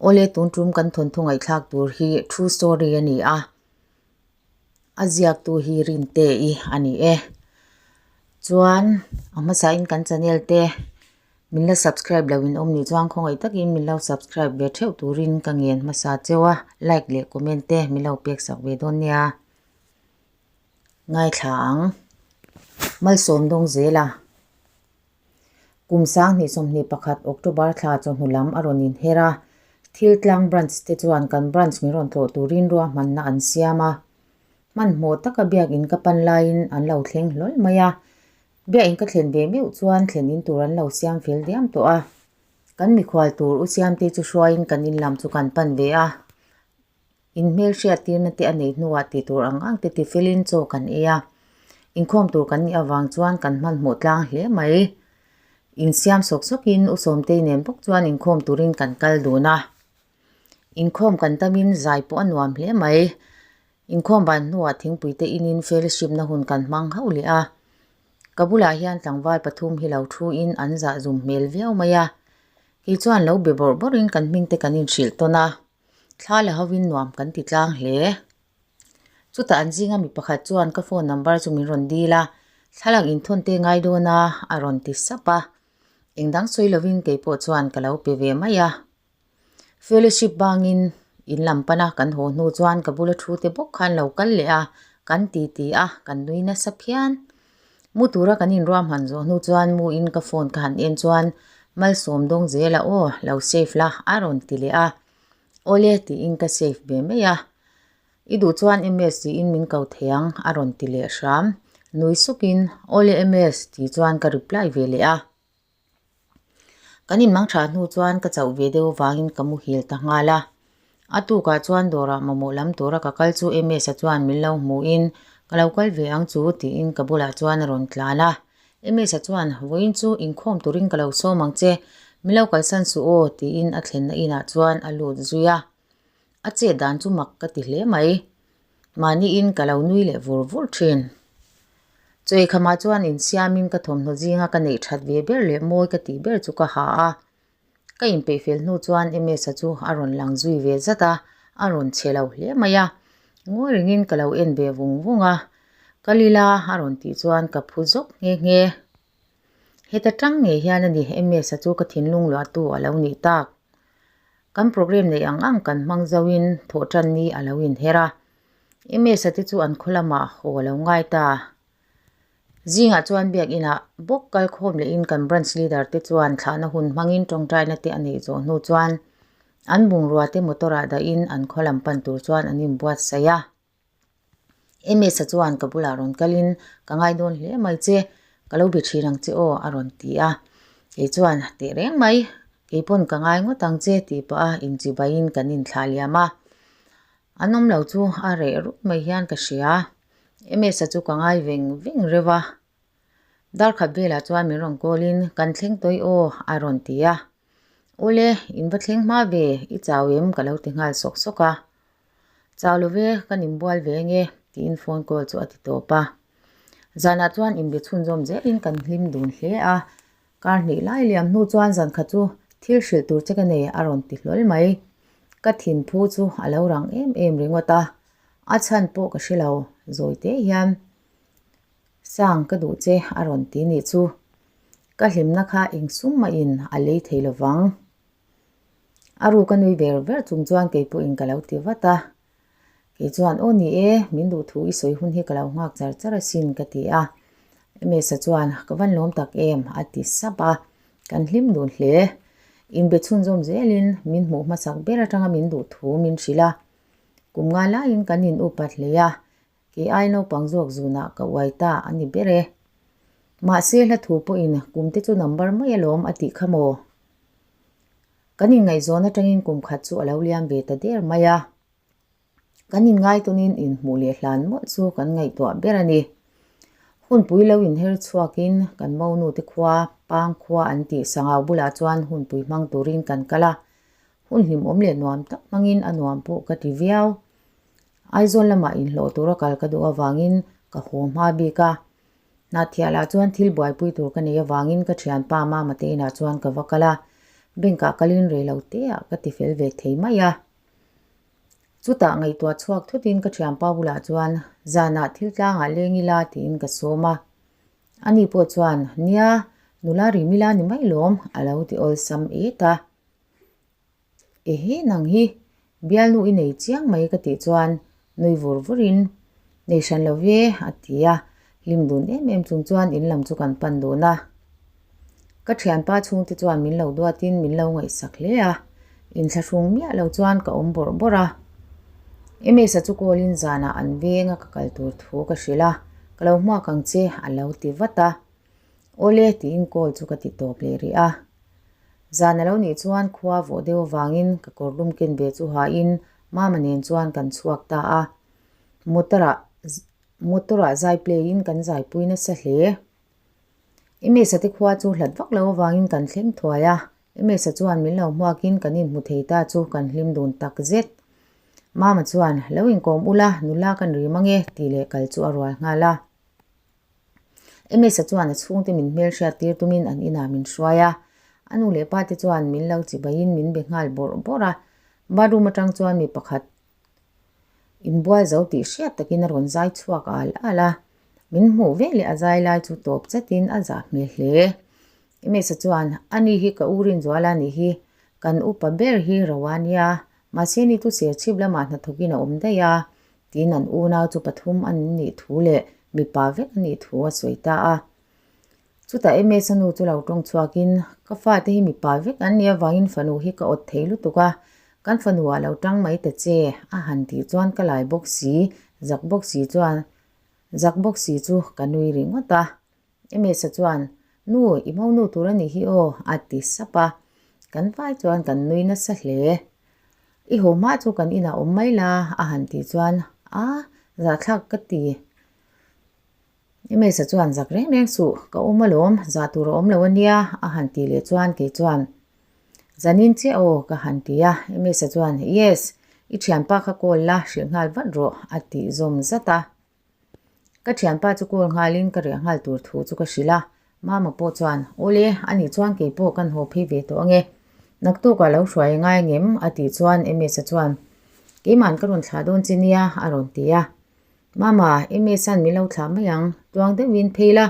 Awle tun tum kan thawnthu ngaihthlak tur hi true story a ni a, a ziaktu hi Rinte-i a ni e. Chuan a hmasain kan channel te min la subscribe lo in awm nih chuan khawngaih takin min lo subscribe ve theuh turin ka ngen hmasa cheu a, like leh comment te min lo pek sak ve dawn nia. Ngaithla ang. Malsawm dawng zel a. Kum 2021 October thla chawhnu lam a rawn inher a, Thiltlang Branch te chuan kan branch min rawn tlawh turin ruahmanna an siam a. Hmanhmawh taka biakin ka pan laiin an lo thleng hlawl mai a. Biakin ka thlen ve meuh chuan thlen in tur an lo siam fel diam tawh a. Kan mikhual tur u Siamte chu hruaiin kan in lam chu kan pan ve a. Inhmelhriat tirna te a neih hnuah tih tur ang ang te ti felin chaw kan ei a. Inkhawm tur kan nih avang chuan kan hmanhmawh tlang hle mai. Insiam sawk sawkin U Sawmtei nen bawk chuan inkhawm turin kan kal dun a. Inkhawm kan tamin zai pawh a nuam hle mai. Inkhawm ban hnuah thingpui te inin fellowship na hun kan hmang hauh leh a. Ka bulah hian tlangval pathum hi lo thu in an zah zum hmel viau mai a. Kei chuan lo be bawrh bawrhin kan hming te kan inhrilh tawn a. Thla la hovin nuam kan ti tlang hle. Chutah an zinga mi pakhat chuan ka phone number chu min rawn dil a, thlalak inthawn te ngai dawn a, a rawn ti sap a. Engdang sawi lovin kei pawh chuan ka lo pe ve mai a. Fellowship bangin in lam pana kan haw hnu chuan ka bula thu te bawk khan lo kal leh a, kan ti ti a, kan nui nasa phian. Mu tura kan inruahman zawh hnu chuan mu in ka phone ka han en chuan Malsawm dawng zel a aw, lo save la a rawn ti leh a. Awle tiin ka save ve mai a. I duh chuan MS tiin min ko thei ang a rawn ti leh hram. Nui sukin Awle MS tih chuan ka reply ve leh a. Kan inmang tha hnu chuan ka chauh ve deuh avangin ka muhil ta nghal a. A tukah chuan dawrah mamawh lam tura ka kal chu Ms-a chuan min lo hmuhin ka lo kal ve ang chu tiin ka bulah chuan a rawn tlan a. Ms-a chuan vawiin chu inkhawm turin ka lo sawm ang che, min lo kalsan suh aw tiin a thlenna inah chuan a lut zui a. A chet dan chu mak ka ti hle mai. Mahniin ka lo nui leh vur vur thin. Chawi khamah chuan insiamin ka thawmhnaw zinga ka neih that ve ber leh mawi ka tih ber chu ka ha a. Ka inpeih fel hnu chuan Ms-a chu a rawn lang zui ve zat a, a rawn che lo hle mai a. Ngawi rengin ka lo en ve vung vung a. Ka lila a rawn tih chuan ka phu zawk nghe nghe. Heta tang ngei hian a ni Ms-a chu ka thinlung luahtu a lo nih tak. Kan program neih ang ang kan hmang zoin thawhtan ni a lo inher a. Ms-a te chu an khaw lamah haw a lo ngai ta. Zingah chuan biakinah bawk kal khawm lehin kan branch leader te chuan thlahna hun hmangin tawngtaina te a neih zawh hnu chuan an bungrua te motor ah dahin an khaw lam pan tur chuan an inbuatsaih a. Ms-a chuan ka bulah rawn kalin ka ngai dawn hle mai che, ka lo be thin ang che aw a rawn ti a. Kei chuan teh reng mai, kei pawn ka ngai ngawt ang che tih pah a inchibaiin kan inthlah liam a. An awm lo chu a reh rup mai hian ka hria. Ms-a chu ka ngai veng veng reuh a. Darkhat velah chuan min rawn call in kan thleng tawi aw a rawn ti a. Awle, in va thleng hma ve, i chau em ka lo ti nghal sawk sawk a. Chau lo ve, ka ninbual ve nge tiin phone call chu a ti tawp a. Zanah chuan inbe chhunzawm zelin kan hlim dun hle a. Kar hnih lai liam hnu chuan zan khat chu thil hrilh tur che ka nei a rawn ti hlawl mai. Ka thinphu chu a lo rang em em ringawt a, a chhan pawh ka hre lo, zawi te hian Sang ka duh che a rawn ti nih chu. Ka hlimna kha eng sum mahin a lei thei lo vang. A ru ka nui ver ver chung chuan kei pawhin ka lo ti vat a. Kei chuan, Aw ni e, min duh thu i sawi hun hi ka lo nghak char char asin ka ti a. Msa chuan, Ka van lawm tak em? a ti sap a. Kan hlim dun hle. Inbe chhunzawm zelin min hmuh hmasak ber atanga min duh thu min hrilh a. Kum nga laiin kan in upat hle a, kei ai naupang zawk zunah ka uai ta a ni ber e. Mahse hla thu pawhin kum te chu number mai alawm a tih kha maw? Kan inngaihzawn atangin kum khat chu a lo liam ve ta der mai a. Kan inngaitawnin inhmuh leh hlan mawlh chu kan ngaihtuah ber a ni. Hunpui lo inher chhuakin kan monu te khua, Pang khua an tih Sangau bulah chuan hunpui hmang turin kan kal a. Hun hlimawm leh nuam tak hmangin a nuam pawh ka ti viau. Aizawl lamah inhlawh tura kal ka duh avangin ka haw hma bik a. Hnathiahlah chuan thil buaipui tur ka nei avangin ka thianpa Mama te inah chuan ka va kal a. Bank ah kalin rei lo te ah ka ti fel ve thei mai a. Chutah ngaihtuah chhuak thutin ka thianpa bulah chuan zanah thil tlangah leng ila tiin ka sawm a. Ani pawh chuan, Nia, nula rim ila ni mai lawm, a lo ti awlsam et a. Ehe nang hi, bialnu i nei chiang mai ka tih chuan nui vur vurin, Nei hran lo ve, a ti a. Hlim dun em em chung chuan in lam chu kan pan dun a. Ka thianpa chhungte chuan min lo duatin min lo ngaihsak hle a, inthlahrung miah lo chuan ka awm bawrh bawrh a. Emesa chu call-in zanah an veng a ka kal tur thu ka hrilh a, ka lo hmuak ang che a lo ti vat a. Awle tiin call chu ka ti tawp leh rih a. Zan a lo nih chuan khua vawh deuh avangin ka kawr lum ken ve chu hain Mama nen chuan kan chhuak ta a. Motor-ah motor-ah zai play-in kan zaipui nasa hle. Emesa te khua chu hlat vak lo avangin kan thleng thuai a, Emesa chuan min lo hmuakin kan inhmu thei ta chu kan hlim dun tak zet. Mama chuan, Lo inkawm ula, nula kan rim ange, tih leh kal chu a rual nghal a. Emesa chuan a chhungte min hmelhriat tir tumin an inah min hruai a, a nu leh pa te chuan min lo chibaiin min be nghal bawrh bawrh a. Bathroom atang chuan mi pakhat Inbual zo tih hriat takin a rawn zai chhuak al al a, min hmuh ve leh a zai lai chu tawp chatin a zah hmel hle. Emesa chuan, Ani hi ka u Rinzuala nih hi, kan upa ber hi Roa nia, mahse ni chu serchhip lamah hnathawkin a awm daih a, tiin an unau chu pathum an nih thu leh mipa vek a nih thu a sawi ta a. Chutah Emesa nu chu lo tawng chhuakin, Ka fate hi mipa vek an nih avangin fanu hi ka awt thei lutuk a, kan fanu ah lo tang mai ta che, a han tih chuan ka lai bawk si, zak bawk si chuan zak bawk si chu ka nui ringawt a. Emesa chuan, Nu, i monu tur a nih hi aw, a ti sap a. Kan vai chuan kan nui nasa hle. I haw hma chu kan inah awm mai la, a han tih chuan, A, zahthlak ka ti. Emesa chuan zak reng reng suh, ka awm alawm, zah tur a awm lo ania, a han tih leh chuan kei chuan Zanin chiah aw ka han ti a, Emesa chuan Yes, i thianpa kha call la, hrilh nghal vat rawh a tih zawm zat a. Ka thianpa chu call nghalin ka riah nghal tur thu chu ka hrilh a, Mama pawh chuan Awle, anih chuan kei pawh kan haw phei ve tawh ange, naktukah lo hruai ngai ngem a tih chuan Emesa chuan Keiman ka rawn thlah dawn che nia a rawn ti a. Mama, Emesan min lo thlah mai ang, tuang deuhin phei la,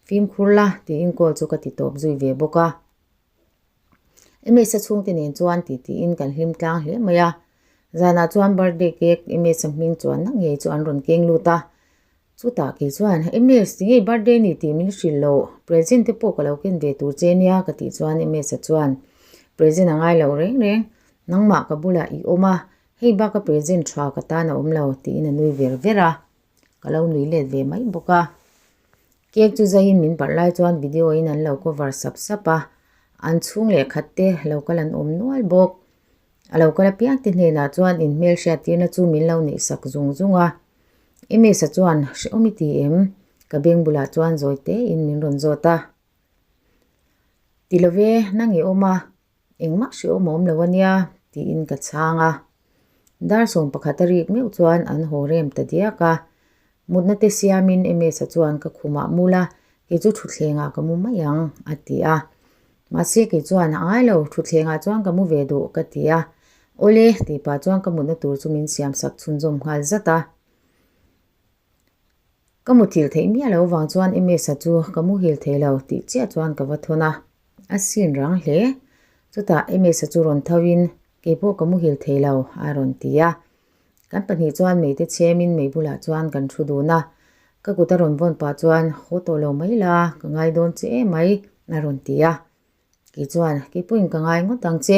fimkhur la, tiin call chu ka ti tawp zui ve bawk a. Emesa chhungte nen chuan ti tiin kan hlim tlang hle mai a. Zanah chuan birthday cake Emesa hming chuanna ngei chu an rawn keng lut a. Chutah kei chuan, Emes, ti ngei birthday ni tih min hrilh loh, present te pawh ka lo ken ve tur che nia ka tih chuan Emesa chuan, Present a ngai lo reng reng, nangmah ka bulah i awm a, Hei bak a present tha ka tan a awm lo tiin a nui ver ver a, ka lo nui let ve mai bawk a. Cake chu zaiin min barh lai chuan video in an lo cover sap sap a, an chhung leh khat te lo kal an awm nual bawk. A lo kal apiang te hnenah chuan in hmelhriat tirna chu min lo neih sak zung zung a. Emesa chuan hrehawm i ti em? Ka beng bulah chuan zawi tein min rawn zawt a. Ti lo ve, nang i awm a, Engmah hrehawm a awm lo a nia, tiin ka chhang a. Dar 11 a rik meuh chuan an haw rem ta diak a. Mutna te siamin Emesa chuan ka khumah mul a, kei chu thutthlengah ka mu mai ang, a ti a. Mahse kei chuan, A ngai lo, thutthlengah chuan ka mu ve duh, ka ti a. Awle, tih pah chuan ka mutna tur chu min siamsak chhunzawm nghal zat a. Ka muthilh theih miah loh avang chuan Emesa chu ka muhil thei lo tih chiah chuan ka va thawn a. A sin rang hle. Chutah Emesa chu rawn tho in, Kei pawh ka muhil thei lo, a rawn ti a. Kan pahnih chuan meite chhem in mei bulah chuan kan thu dun a. Ka kut a rawn vawn pah chuan, Haw tawh lo mai la, ka ngai dawn che em mai, a rawn ti a. Kei chuan, Kei pawhin ka ngai ngawt ang che,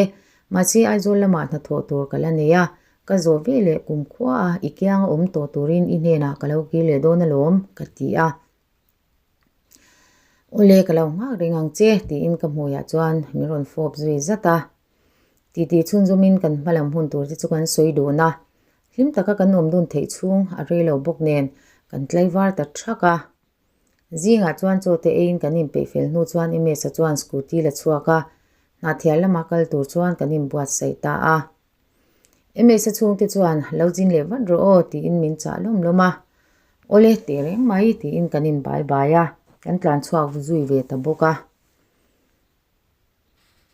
mahse Aizawl lamah hnathawh tur ka la nei a, ka zawh ve leh kum khua a, i kianga awm tawh turin i hnenah ka lo kir leh dawn alawm, ka ti a. Awle, ka lo nghak reng ang che, tiin ka hmuiah chuan min rawn fawp zui zat a. Titi chhunzawmin kan hmalam hun tur te chu kan sawi dun a, hlim taka kan awm dun theih chhung a rei lo bawk nen kan tlaivar ta thak a. Zingah chuan chaw te eiin kan inpeih fel hnu chuan Emesa chuan scooty la chhuak a, hnahthial lama kal tur chuan kan inbuatsaih ta a. Emesa chhungte chuan lo zin leh vat rawh aw tiin min chah lawm lawm a, Awle teh reng mai tiin kan inbai bai a, kan tlan chhuak zui ve ta bawk a.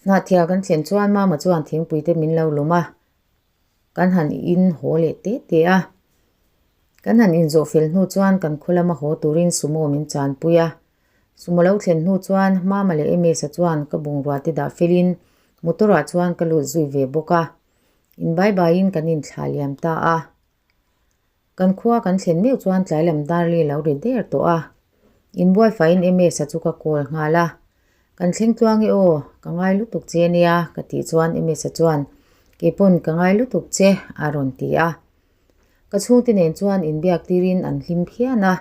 Hnahthial kan thlen chuan Mama chuan thingpui te min lo lum a, kan han in haw leh te te a. Kan han inzawh fel hnu chuan kan khaw lama haw turin Sumo min chanpui a. Sumo lo thlen hnu chuan Mama leh Emesa chuan ka bungrua te dah felin motor ah chuan ka lut zui ve bawk a. In bai baiin kan inthlah liam ta a. Kan khua kan thlen meuh chuan tlai lam dar li lo ri der tawh a. Inbuaifaiin Emesa chu ka call nghal a. Kan thleng tluang e aw, ka ngai lutuk che nia ka tih chuan Emesa chuan Keipawn ka ngai lutuk che a rawn ti a. Ka chhungte nen chuan inbiak tirin an hlim phian a.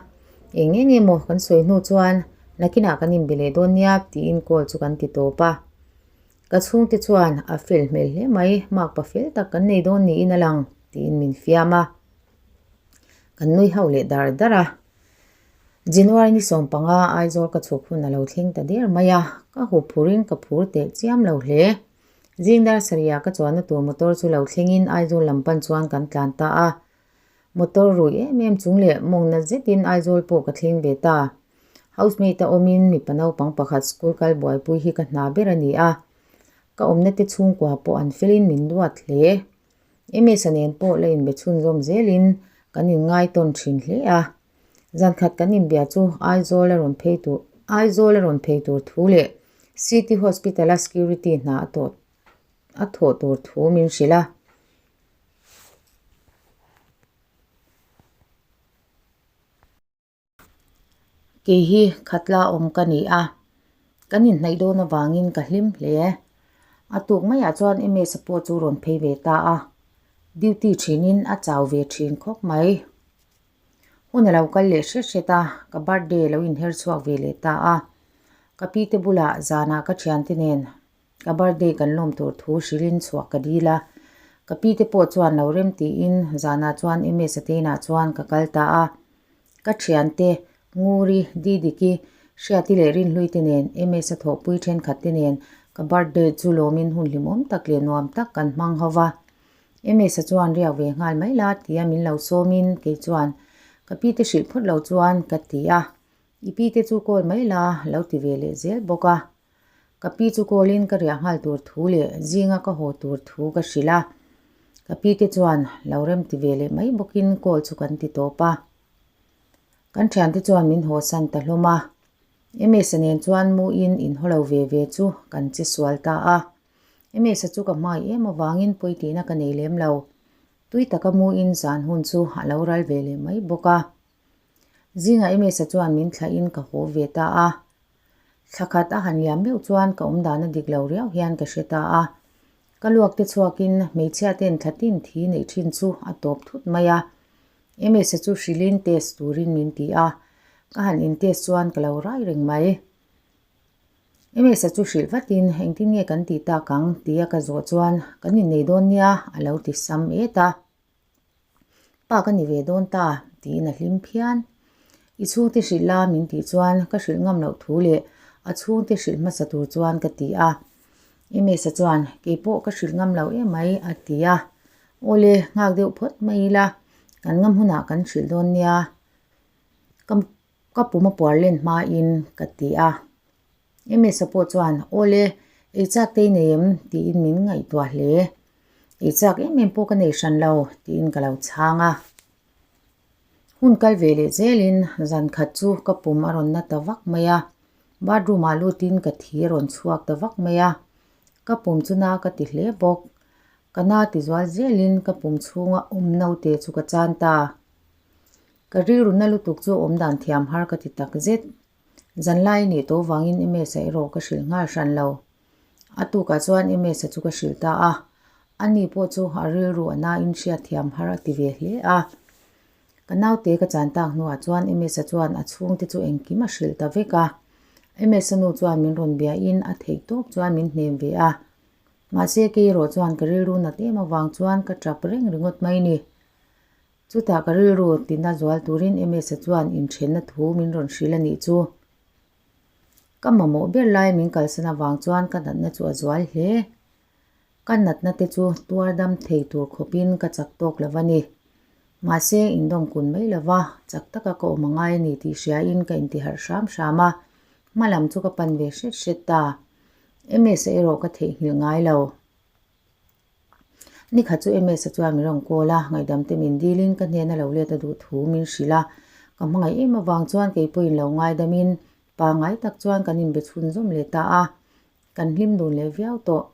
Eng eng emaw kan sawi hnu chuan nakinah kan inbe leh dawn nia tiin call chu kan ti tawp a. Ka chhungte chuan a fel hmel hle mai, makpa fel tak kan nei dawn niin a lang tiin min fiam a. Kan nui ho leh dar dar a. January ni 15 Aizawl ka chhuk hun a lo thleng ta der mai a, ka hu phurin ka phur teh chiam lo hle. Zing dar sarihah ka chuanna tur motor chu lo thlengin Aizawl lam pan chuan kan tlan ta a. Motor rui em em chung leh mawngna zetin Aizawl pawh ka thleng ve ta. Housemate a awmin mipa naupang pakhat school kal buaipui hi ka hna ber a ni a. Ka awmna te chhungkua pawh an felin min duat hle. Emesa nen pawh la inbe chhunzawm zelin kan inngai tawn thin hle a. Zankhat kan inbia chu Aizawl a rawn phei tur Aizawl a rawn phei tur thu leh City Hospital a security hna a tawh a thawh tur thu min hrilh a. Kei hi khatla awm ka ni a, kan inhnaih dawn avangin ka hlim hle. A tuk maiah chuan Emesa pawh chu rawn phei ve ta a, duty thinin a chau ve thin khawp mai. Hun a lo kal leh hret hret a, ka birthday lo inher chhuak ve leh ta a. Ka pi te bulah zanah ka thiante nen ka birthday kan lawm tur thu hrilhin chhuah ka dil a. Ka pi te pawh chuan lo rem tiin zanah chuan Emesa te inah chuan ka kal ta a. Ka thiante Nguri, Didiki, Hriati leh Rinhlui te nen Emesa thawhpui thenkhat te nen ka birthday chu lawmin hun hlimawm tak leh nuam tak kan hmang ho va. Emesa chuan riak ve nghal mai la tia min lo sawmin kei chuan ka pi te hrilh phawt lo chuan ka ti a, i pi te chu call mai la lo ti ve leh zel bawk a. Ka pi chu call in ka riah nghal tur thu leh zinga ka haw tur thu ka hrilh a, ka pi te chuan lo rem ti ve leh mai bawkin call chu kan ti tawp a. Kan thiante chuan min haw san ta hlawm a, Emesa nen chuan mu in inhaw lo ve ve chu kan che sual ta a. Emesa chu ka hmai em avangin pawi tihna ka nei lem lo. Tui taka muin zan hun chu a lo ral ve leh mai bawk a. Zingah Emesa chuan min thlahin ka haw ve ta a. Thla khat a han liam meuh chuan ka awm dan a dik lo riau hian ka hre ta a. Ka luak te chhuakin hmeichhia ten thla tin thi neih thin chu a tawp thut mai a. Emesa chu hrilhin test turin min ti a. Ka han in test chuan ka lo rai reng mai. Emesa chu hrilh vatin engtin nge kan tih tak ang tia ka zawh chuan kan innei dawn nia a lo ti sam et a. Pa ka ni ve dawn ta tiin a hlim phian. I chhungte hrilh la min tih chuan ka hrilh ngam loh thu leh a chhungte hrilh hmasa tur chuan ka ti a. Emesa chuan keipawh ka hrilh ngam lo emai a ti a. Awle nghak deuh phawt mai ila kan ngam hunah kan hrilh dawn nia. Ka Ka pum a puar len hmain ka ti a. Emesa pawh chuan, Awle, ei chak te i nei em? tiin min ngaihtuah hle. Ei chak em em pawh ka nei hran lo, tiin ka lo chhang a. Hun kal ve leh zelin zan khat chu ka pum a rawn na ta vak mai a. Bathroom ah lutin ka thi a rawn chhuak ta vak mai a. Ka pum chu na ka ti hle bawk. Ka na ti zual zelin ka pum chhunga awm naute chu ka chan ta. Ka rilru na lutuk chu awm dan thiam har ka ti tak zet. Zanlai nih tawh vangin Emesa erawh ka hrilh nghal hran lo. A tukah chuan Emesa chu ka hrilh ta a, ani pawh chu a rilru a nain hriat thiam har a ti ve hle a. Ka naute ka chan tak hnuah chuan Emesa chuan a chhungte chu engkim a hrilh ta vek a. Emesa nu chuan min rawn biain a theih tawp chuan min hnem ve a. Mahse kei erawh chuan ka rilru nat em avang chuan ka tap reng ringawt mai ni. Chutah ka rilru tina zual turin Emesa chuan inthenna thu min rawn hrilh a nih chu. Ka mamawh ber lai min kalsan avang chuan ka natna chu a zual hle. Ka natna te chu tuar dam thei tur khawpin ka chak tawk lo va ni. Mahse, indawm kun mai lo va, chak taka ka awm a ngai a ni tih hriain ka intiharh hram hram a, hma lam chu ka pan ve hret hret ta. Ms-a erawh ka theihnghilh ngai lo. Nikhat chu Ms-a chuan min rawn call a, ngaihdam te min dilin ka hnena lo let a duh thu min hrilh a. Ka hmangaih em avang chuan kei pawhin lo ngaidamin pangngai tak chuan kan inbe chhunzawm leh ta a, kan hlim dun leh viau tawh.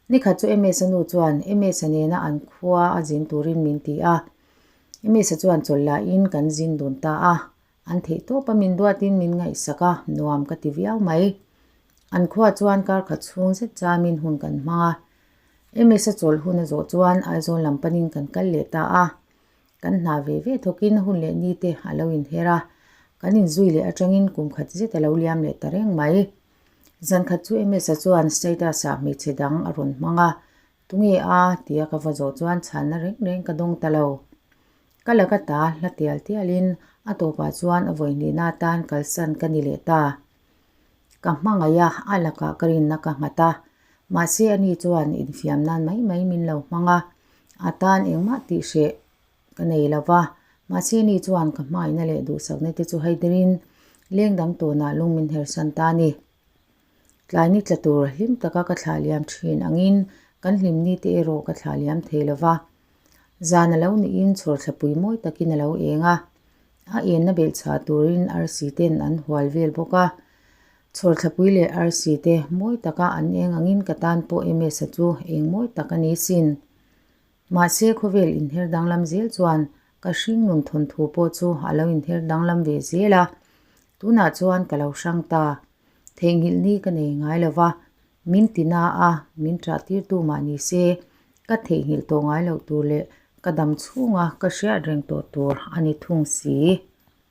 Nikhat chu Ms-a nu chuan Ms-a nena an khua a zin turin min ti a, Ms-a chuan chawlh lahin kan zin dun ta a, An theih tawp a min duatin min ngaihsak a, nuam ka ti viau mai. An khua chuan kar khat chhung zet chamin hun kan hmang a. MS-a chawlh hun a zawh chuan Aizawl lam panin kan kal leh ta a. Kan hna ve ve thawkin hun leh ni te a lo inher a, kan inzui leh atangin kum khat zet a lo liam leh ta reng mai. Zan khat chu MS-a chuan status-ah hmeichhe dang a rawn hmang a, Tunge a? tia ka va zawh chuan chhanna reng reng ka dawng ta lo. Ka laka ta hla tial tialin a tawpah chuan a vawihnihna atan kalsan ka ni leh ta. Ka hmangaih a, a lakah ka rinna ka nghat a. Mahse ani chuan infiam nan mai mai min lo hmang a, a tan engmah tih hreh ka nei lo va. Mahse ani chuan ka hmangaihna leh duhsakna te chu haiderin leng dang tawnah lung min hersan ta a ni. Tlai ni tla tur hlim taka ka thlah liam thin angin kan hlim ni te erawh ka thlah liam thei lo va. Zan a lo niin chhawrthlapui mawi takin a lo eng a, a enna belhchhah turin arsi ten an hual vel bawk a. Chhawrthlapui leh arsi te mawi taka an eng angin ka tan pawh MS-a chu eng mawi tak a ni sin. Mahse khawvel inher danglam zel chuan ka hringnun thawnthu pawh chu a lo inher danglam ve zel a, tunah chuan ka lo hrang ta. Theihnghilh ni ka nei ngai lo va, min ti na a, min ṭah tirtu mah ni se, ka theihnghilh tawh ngai loh tur leh ka dam chhunga ka hriat reng tawh tur a ni thung si.